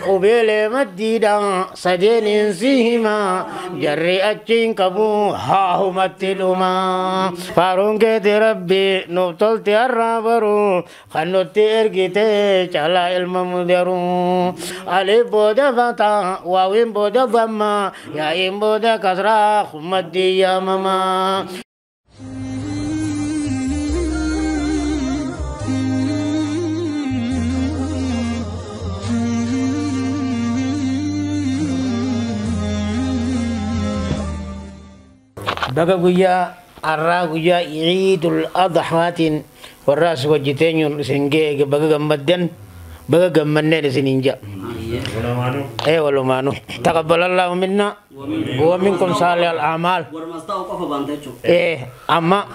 Qubeelee maddiidha sadeen sihima jarri achiin qabu haahumatti dhuma. Faaruun keeti rabbi nuuf tolti har'aa baru kan nutti ergite caalaa ilma mudaru. Alif booda fataa waawiin booda dhamma yaa'iin booda kasraa hummaddii yaamama. Baga guyyaa har'aa guyyaa Iidul Adhaatiin warra as wajjiteenyuun isin ga'e baga gammaddan baga gammanneen isiniin ja'a. Ee walumaanuu. Taqabbalallahu minna wa minkum saalihal a'maal. Ee amma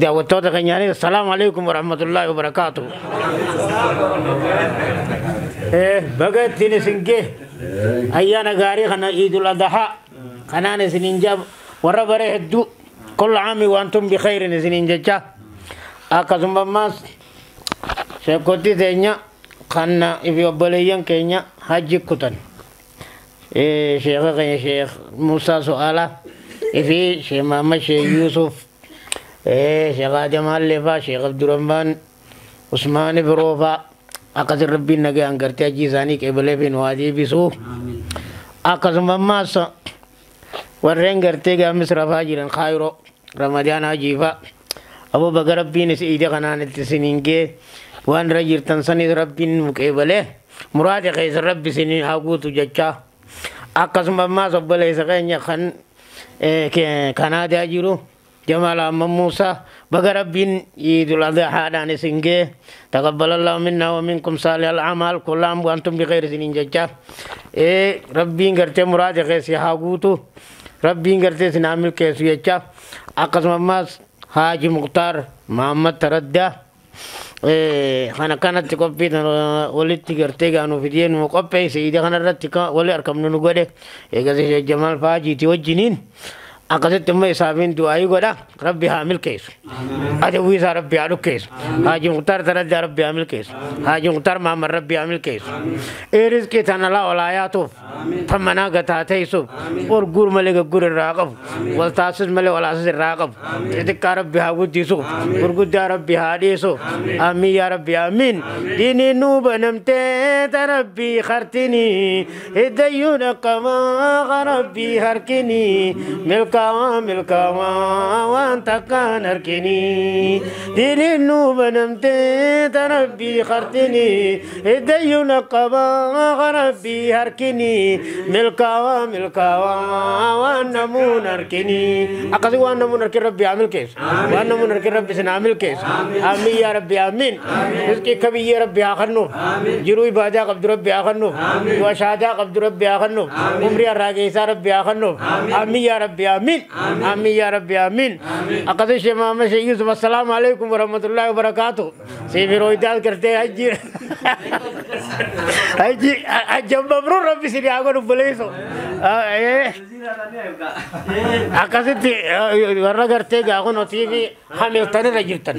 daawwattoota keenyaanis assalaamu alaikum warahmatullaahi wabarakaatuh. Ee baga ittiin isin ga'e ayyaana gaarii kana Iidul Adhaa kanaan isiniin ja'a. Warra baree hedduu kulla caami waantum bikhayrin isiniin jecha akkasuma ammaas sheekkotti teenya kan ifi obboleeyyan keenya hajji kutan sheekha keenya sheekh Musaa Su'aalaa ifi sheekh Mahammad sheekh Yuusuf sheekh Adam Halleefaa sheekh Abdurrahmaan Usmaan Biroofaa akkasin rabbiin nagaan gartee hajji isaanii qeebalee fi nu haa deebisu akkasuma ammaas warreen gartee gaammis rafaa jiran kaayiroo ramadaan hajiifaa aboo baga rabbiin is iida kanaan itti isiniin gee waan irra jirtan sanis rabbiin nu qeebalee muraada keessa rabbi isiniin haa guutu jechaa akkasuma ammaas obboleessa keenya kan Kanaadaa jiru Jamaal Ahmad Muusaa baga rabbiin Iidul Adhaadhaan isin gee taqabbalallahu minna wa minkum saalihal a'maal kulla aam wa antum bikhayr isiniin jechaa rabbiin gartee muraada keessa haa guutu rabbiin gartee isin haa milkeessu jecha akkasuma ammaas Haaji Muktaar Mahammad Taraddaa kana kanatti qophii walitti gartee gaanuu fidee nu qopheesse iida kanarratti wali argamnu nu godhe eegas Sheekh Jamaal Faajiiti wajjiniin akkasitti immoo isaafiin du'aayii godha rabbi haa milkeessu adawwii isaa rabbi haa dhukkeessu Haaji Muktaar Taraddaa rabbi haa milkeessu Haaji Muktaar Mahammad rabbi haa milkeessu rizqii tana laa olaa yaatuuf tan manaa gataa teessuuf ol guur malee gagguur irraa qabu wal taasis malee wal aasis irraa qabu xixiqqaa rabbi haa guddisuuf gurguddaa rabbi haa dhiisuuf amiin yaa rabbi amiin diinii nuu banamtee ta rabbii hartinii hiddayyuu dhaqqamaa rabbii harkinii milkaawaa milkaawaa waan takkaan harkinii diinii nuu banamtee ta rabbii hartinii hiddayyuu dhaqqamaa rabbii harkinii milkaawaa milkaawaa waan namuun harkinii akkasii waan namuun harkin rabbi haa milkeessu waan namuun harkin rabbi isin haa milkeessu amiin yaa rabbi amiin rizqii kabiyyee rabbi haa kennuuf jiruu ibaadaa qabdu rabbi haa kennuuf du'a shaadaa qabdu rabbi haa kennuuf umrii harraageessaa rabbi haa kennuuf amiin yaa rabbi amiin amiin yaa rabbi amiin akkasii shee Mahammad Shee Yuusuf assalaamu alaikum warahmatullaahi wabarakaatu siif rooydaas gartee hajji hajji hajjan mabruur rabbi isin haa godhu obboleesso akkasitti warra gartee gaafun hotii fi hamiltanirra jirtan.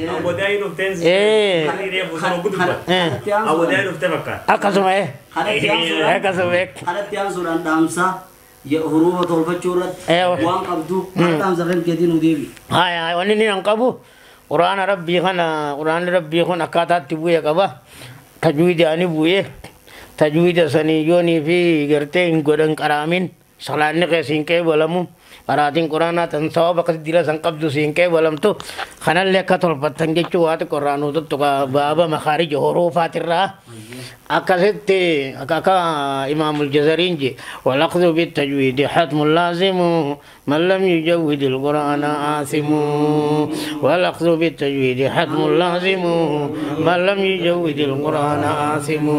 Akkasuma akkasuma Kanatti aansuudhaan dhaamsa hurufa tolfachuu irratti waan qabdu dhaamsa kan keetiin nu deebi. Haya wanni inni an qabu quraana rabbii kana quraanni rabbii kun akkaataatti bu'ee qaba tajwiidaani bu'ee tajwiida sanii yoonii fi gartee hin godhan qaraamin salaanni keessa hin qeebalamu qaraatiin quraanaa tan sababa akkasi dila san qabdu si hin qeebalamtu kanallee akka tolfattan jechuu waa xiqqoo irraa nuu tuttuqa baaba makaarija huruufaatirraa akkasitti akka imaamul jazariin je walaqdu bitajwiidi hatmun laazimu man lam yujawwid alqur'aana aasimu walaqdu bitajwiidi hatmun laazimu man lam yujawwid alqur'aana aasimu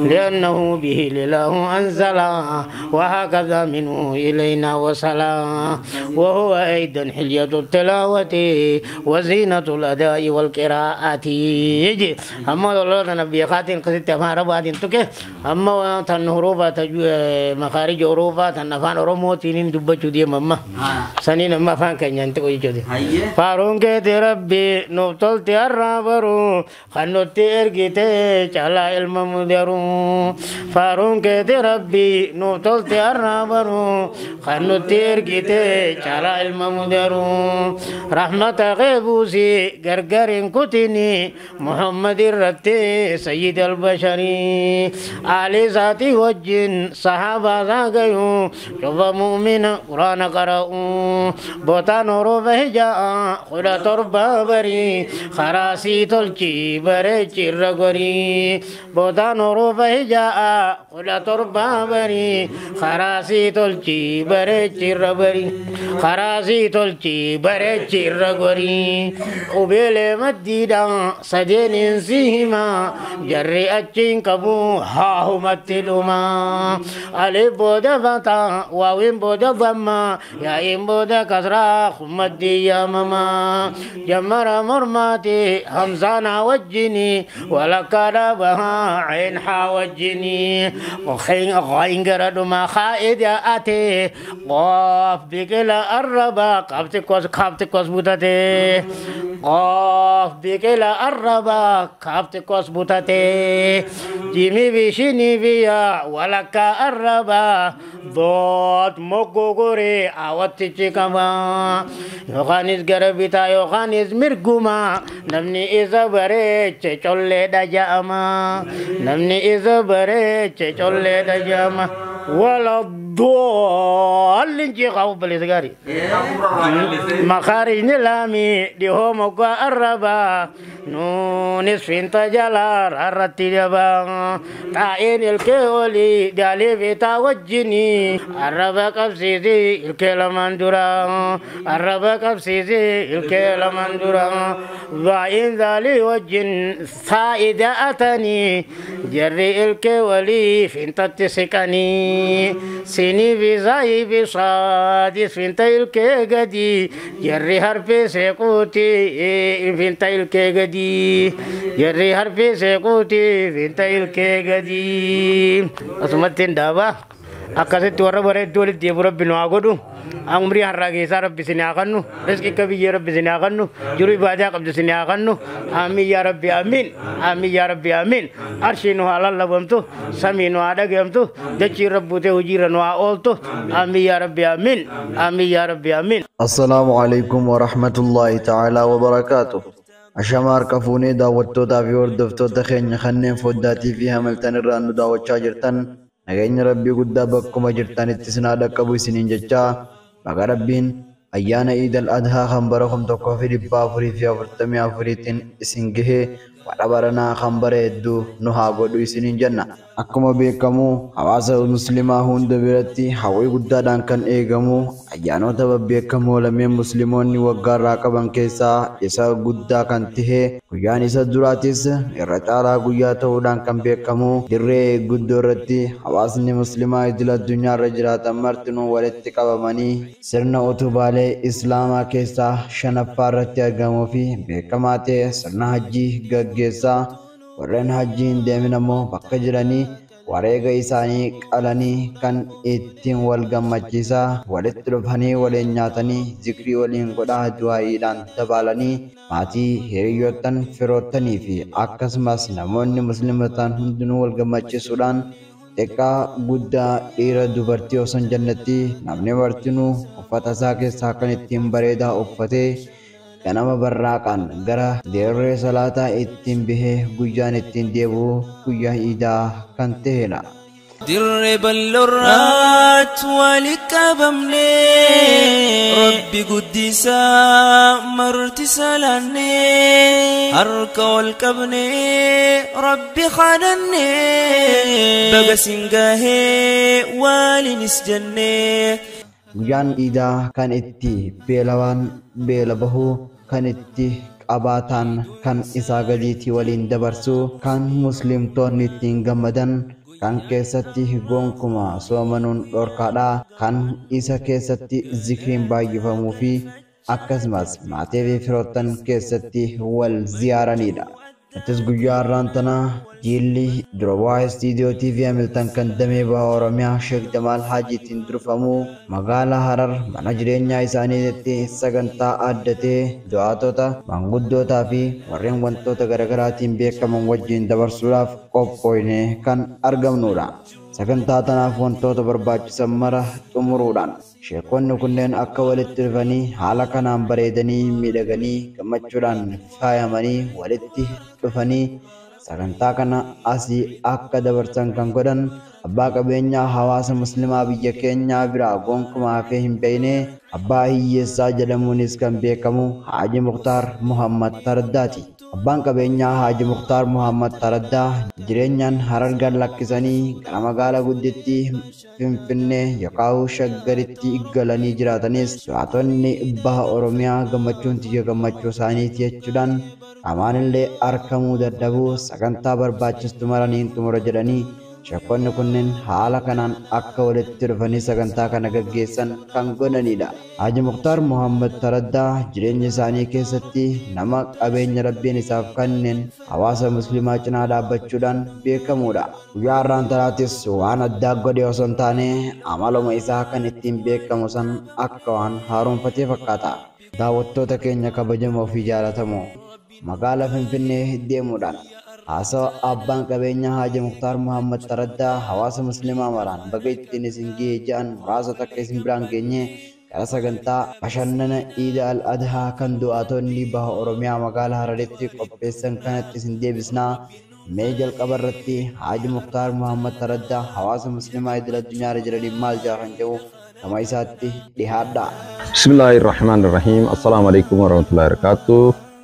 liannahu bihi lilahu anzala wa hakadha minhu ilayna wasala وهو أيضا حلية التلاوة وزينة الأداء والقراءة. يجي أما الله نبي خاتم قصة Afaan Arabaatiin tuqe amma tan huruufaa makaarija huruufaa tan afaan Oromootiin hin dubbachuu deema amma. Saniin amma afaan keenyaan tuqu jechuudha. Faaruun keeti Rabbi nuuf tolte har'aa baruu kan nutti ergite caalaa ilma mudaruu. Faaruun keeti Rabbi nuuf tolte har'aa baruu kan nutti ergite caalaa ilma mudaruu. Rahmata qeebuusi gargarin kutini Muhammad irratti sayyid albasharii. Ali isaati wajjin sahaabaa isaa gayuu cufa mu'mina quraana qara'uu. Bootaan hurufa hijaa 17 barii karaa sii tolchi bareechi irra gorii. Bootaan hurufa hijaa 17 barii karaa sii tolchi bareechi irra barii. Karaa sii tolchi bareechi irra gorii. Qubeelee maddiidhaan sadeeniin si himaa jarri achiin qabu haahumatti dhumaa. Alif booda fataa waawiin booda dhammaa yaa'iin booda kasraa kummaddii yaamamaa. Jammara mormaati hamzaan haa wajjini walakkaa dhaabahaa ceen haa wajjini. Qayn gara dhumaa kaa'ida ate qoof biqila arrabaa kaafti kos butate. Qoof biqila arrabaa kaafti kos butate. Jimii bishinii biyya walakkaa arrabaa doot moggogoree awwattichi qabaa. Yookaanis gara bitaa yookaanis mirgumaa namni isa bareeche colleedha ja'ama. Namni isa bareeche colleedha ja'ama. Wala doolin jeeqaa obboleessa gaarii. Makaarijni laamii dhihoo moggaa arrabaa nuunis finta jalaa rarratti dabaa. Xaa'iin ilkee olii daalii bitaa wajjini arraba qabsiisii ilkee lamaan dura. Arraba qabsiisii ilkee lamaan dura. Baa'iin daalii wajjin saa'ida atanii jarri ilkee walii fintatti siqanii. Sinii fi zaayii fi saadis finta ilkee gadi jarri harfee seequuti finta ilkee gadi. Jarri harfee seequuti finta ilkee gadi. Asumatti hin dhaabaa. Akkasitti warra bareedduu walitti deebi'u Rabbi nu haa godhu. Umrii har'aa keessaa Rabbi isin haa kennu. Rizqii akka biyyee Rabbi isin haa kennu. Jiruu ibaadaa qabdu isin haa kennu. Amiin yaa Rabbi amiin. Amiin yaa Rabbi amiin. Arshii nu haa lallabamtu. Samii nu haa dhagayamtu. Dachii Rabbuutee hojiirra nu haa ooltu. Amiin yaa Rabbi amiin. Amiin yaa Rabbi amiin. Assalaamu alaikum wa rahmatullahi ta'ala wa barakaatuh. Ashama harka fuunee daawwattootaa fi hordoftoota keenya kanneen foddaatii fi hamaltan irraa nu daawwachaa jirtan nageenya Rabbii guddaa bakkuma jirtanitti isin haa dhaqqabu isiniin jechaa baga Rabbiin ayyaana Iid al-Adhaa kan bara 1444tiin isin gahee wadha baranaa kan bara hedduu nu haa godhu isiniin jenna. Akkuma beekamu hawaasa muslimaa hunda biratti hawwii guddaadhaan kan eegamu ayyaanota babbeekamoo lameen musliimoonni waggaarraa qaban keessaa isa guddaa kan tahe guyyaan isa duraatis irra caalaa guyyaa ta'uudhaan kan beekamu dirree guddoo irratti hawaasni muslimaa idil addunyaarra jiraatan martinuu walitti qabamanii sirna utubaalee islaamaa keessaa shanaffaa irratti argamuu fi beekamaa ta'e sirna hajjii gaggeessaa. Warreen hajjii hin deemin ammoo bakka jiranii wareega isaanii qalanii kan ittiin wal gammachiisaa walitti dhufanii waliin nyaatanii zikrii waliin godhaa du'aa'iidhaan dabaalanii maatii hiriyoottan firoottanii fi akkasumas namoonni musliima ta'an hundinuu wal gammachiisuudhaan xiqqaa guddaa dhiira dubartii osoo hin jennetti namni martinuu uffata isaa keessaa kan ittiin bareedaa uffatee ganama barraaqaan gara dirree salaataa ittiin bahee guyyaan ittiin deebi'u guyyaa iidaa kan ta'edha. Dirree bal'oorraat walitti qabamnee Rabbi guddisaa marti salaannee harka wal qabnee Rabbi kadhannee baga siin gahee waliinis jennee. Guyyaan iidaa kan itti beelawaan beela bahu kan itti qabaataan kan isaa gadiitii waliin dabarsu kan muslimtoonni ittiin gammadan kan keessatti gonkumaa soomanuun dhorkaadha kan isa keessatti zikriin baay'ifamuu fi akkasumas maatii fi firoottan keessatti wal ziyaaranidha. Nutis guyyaa har'aan tana jiilli dura bu'aa istiidiyoo TV Hamilton kan damee baha Oromiyaa Sheek Jamaal Haajiitiin durfamu magaalaa Harar mana jireenyaa isaaniitti sagantaa addatee du'aatota, maanguddootaa fi warreen wantoota garaagaraatiin beekaman wajjin dabarsuudhaaf qophoofne kan argamnudha. Sagantaa tanaaf wantoota barbaachisan mara xumuruudhaan sheekonni kunneen akka walitti dhufanii haala kanaan bareedanii miidhaganii gammachuudhaan faayamanii walitti dhufanii sagantaa kana asii akka dabarsan kan godhan abbaa qabeenyaa hawaasa muslimaa biyya keenyaa biraa gonkumaa hafee hin beekne abbaa hiyyeessaa jedhamuunis kan beekamu Haaji Muktaar Muhammad Taraddaati. Abbaan qabeenyaa Haaji Muktaar Muhammad Taraddaa jireenyaan Harar gad lakkisanii gara magaalaa guddittii Finfinnee yookaan Shaggaritti galanii jiraatanis du'aatonni baha Oromiyaa gammachuun tiyya gammachuu isaaniiti jechuudhaan qaamaan illee argamuu dadhabuu sagantaa barbaachistu maraniin xumura jedhanii sheekonni kunneen haala kanaan akka walitti dhufanii sagantaa kana gaggeessan kan godhanidha. Haaji Muktaar Muhammad Taraddaa jireenya isaanii keessatti nama qabeenya rabbiin isaaf kenneen hawaasa musliimaa cinaa dhaabbachuudhaan beekamudha. Guyyaa har'aan tanaattis waan addaa godhe osoo hin taane amaluma isaa kan ittiin beekamu san akka waan haaromfatee fakkaata. Daawwattoota keenya kabajamoo fi jaalatamoo magaalaa Finfinnee deemuudhaan haasawa abbaan qabeenyaa Haaji Muktaar Muhammad Taraddaa hawaasa musliimaa maraan baga ittiin isin gahee jedhan muraasa takka isin biraan geenye gara sagantaa bashannana Iida al-Adhaa kan du'aatonni baha Oromiyaa magaalaa Hararitti qopheessan kanatti isin deebisnaa. Mee jalqaba irratti Haaji Muktaar Muhammad Taraddaa hawaasa musliimaa idil addunyaa irra jiraniif maal jedha kan jedhu gama isaatti dhihaadha. بسم الله الرحمن الرحيم. السلام عليكم ورحمة الله وبركاته.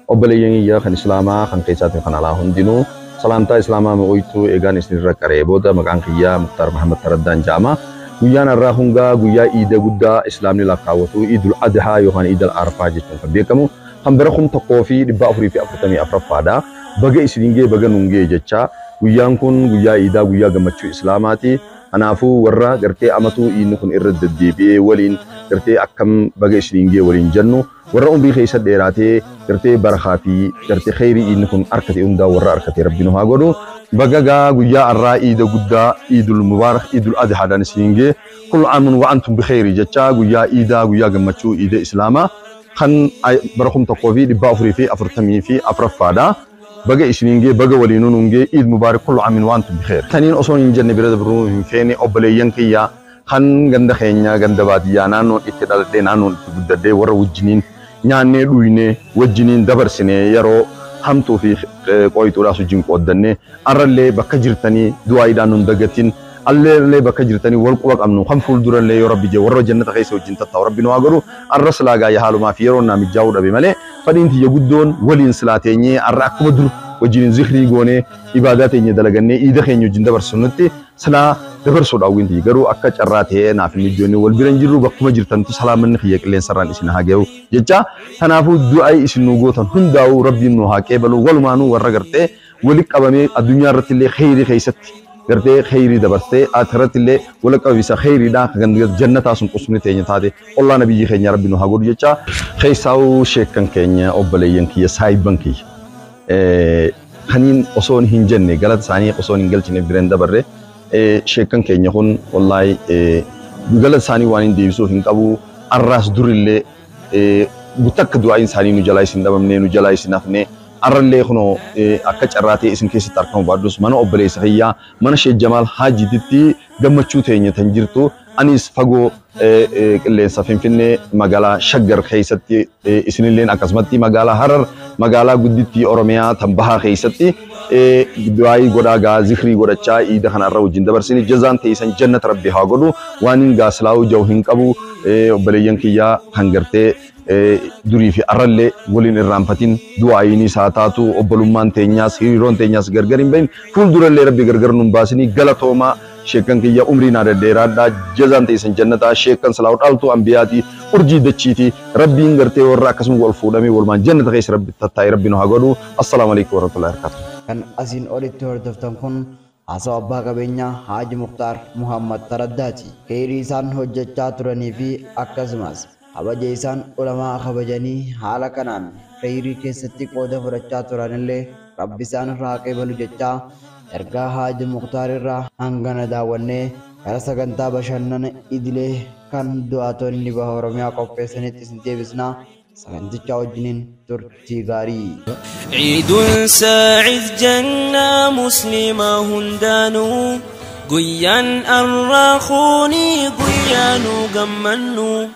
Obboleeyyan kiyya kan Islaamaa kan keessaatiin kan alaa hundinuu salaamtaa Islaamaa mi'ooytuu eegaan isinirra qaree booda maqaan kiyyaa Muktaar Muhammad Taraddaan jedhama. Guyyaan har'aa hungaa guyyaa iida guddaa Islaamni lakkaawwatu Iidul Adhaa yookaan Iidal Arfaa jechuun kan beekamu kan bara 1444ffaadha. Baga isiniin ga'e baga nuun ga'e jecha guyyaan kun guyyaa iidaa guyyaa gammachuu Islaamaati. Kanaafuu warra gartee amatuu iidni kun irra deddeebi'ee waliin gartee akkam baga isiniin ga'e waliin jennu warra umrii keessa dheeraatee gartee barakaa fi gartee kheyrii iidni kun harkate hundaa warra harkate rabbi nu haa godhu. Baga gaa guyyaa har'aa iida guddaa Iidul Mubaarak Iidul Adhaadhaan isiniin ga'e kullu aamun wa antum bikheyrii jecha guyyaa iidaa guyyaa gammachuu iida Islaamaa kan bara 1444ffaadha. Baga isiniin ga'e baga waliinuu nuun ga'e Iid Mubaarak kullu aamin wa antum bikheer. Taniin osoo hin jenne bira dabruu hin feene obboleeyyan kiyyaa kan ganda keenya ganda baadiyyaa naannoon itti dhaladhee naannoon itti guddadhee warra wajjiniin nyaannee dhuynee wajjiniin dabarsinee yeroo hamtuu fi qoyituudhaas wajjin qooddannee arrallee bakka jirtanii du'aayiidhaan nun dagatin alleellee bakka jirtanii wal quba qabnu kan fuuldurallee yoo rabbi jee warra jannata keessa wajjin tattaa'u rabbi nu haa godhu arra silaa gaayya haalumaa fi yeroo naa mijaa'uu dhabe malee fadhiin tiyya guddoon waliin silaa teenyee arra akkuma dur wajjin zikrii goonee ibaadaa teenya dalagannee iida keenya wajjin dabarsinutti silaa dabarsuudha hawwiin tiyya garuu akka carraa ta'ee naaf hin mijoonni wal bira hin jirru bakkuma jirtantu salaamanni kiyya qilleensarraan isin haa ga'u jecha kanaafuu du'aa isin nu gootan hundaa'uu rabbiin nu haa qeebalu walumaanuu warra gartee walitti qabamee addunyaa irratti illee kheyrii keessatti gartee kheyrii dabarsee akhiratti illee walitti qabamisa kheyriidhaa kan jannataa sun qusumni teenya taate ollaa nabiyyi keenya rabbi nu haa godhu jecha keessaa'uu sheekkan keenya obboleeyyan kiyya saayibban kiyya kaniin osoo hin jenne galata isaanii osoo hin galchine bira hin dabarre sheekkan keenya kun wallaahi galata isaanii waan hin deebisuuf hin qabu arraas durillee takka du'aayin isaanii nu jalaa isin dhabamne nu jalaa isin hafne arrallee kunoo akka carraa ta'e isin keessatti argamu baadhus mana obboleessa kiyyaa mana Sheek Jamaal Haajiititti gammachuu teenya tan jirtu anis fagoo qilleensa Finfinnee magaalaa Shaggar keessatti isinilleen akkasumatti magaalaa Harar magaalaa guddittii Oromiyaa tan bahaa keessatti du'aayii godhaa gaa zikrii godhachaa iida kanarra wajjin dabarsini jazaan ta'e jannata rabbi haa godhu waan hin gaasilaa'uu jiru hin qabu obboleeyyan kiyyaa kan gartee durii fi arrallee waliin irraanfatin du'aayiin isaa taatu obbolummaan teenyaas hiriiroon teenyaas gargar hin bahin fuuldurallee rabbi gargar nun baasinii galatoomaa sheekkan kiyya umrii naa dhedheeraadhaa jazaan ta'e jannataa sheekkan silaa'u dhaaltuu ambiyaatii urjii dachiitii rabbiin gartee warra akkasuma wal fuudhamee walumaan jannata keessa rabbi tattaa'ee rabbi nu haa godhu. Assalaamu alaikum warahmatullahi wabarakatuh. Kan asiin olitti hordoftan kun haasawa abbaa qabeenyaa Haaji Muktaar Muhammad Taraddaati. Kheyrii isaan hojjechaa turanii fi akkasumas kabaja isaan ulamaa kabajanii haala kanaan kheyrii keessatti qooda fudhachaa turanillee Rabbi isaan irraa qeebalu jechaa ergaa Haaji Muktaar irraa hangana daawwannee gara sagantaa bashannana idilee kan du'aatonni baha Oromiyaa qopheessanitti isin deebisnaa. Sagantichaa wajjiniin turtii gaarii. عيد سعيد جنة مسلمة هندانو قيان الراخوني قيانو قمنو.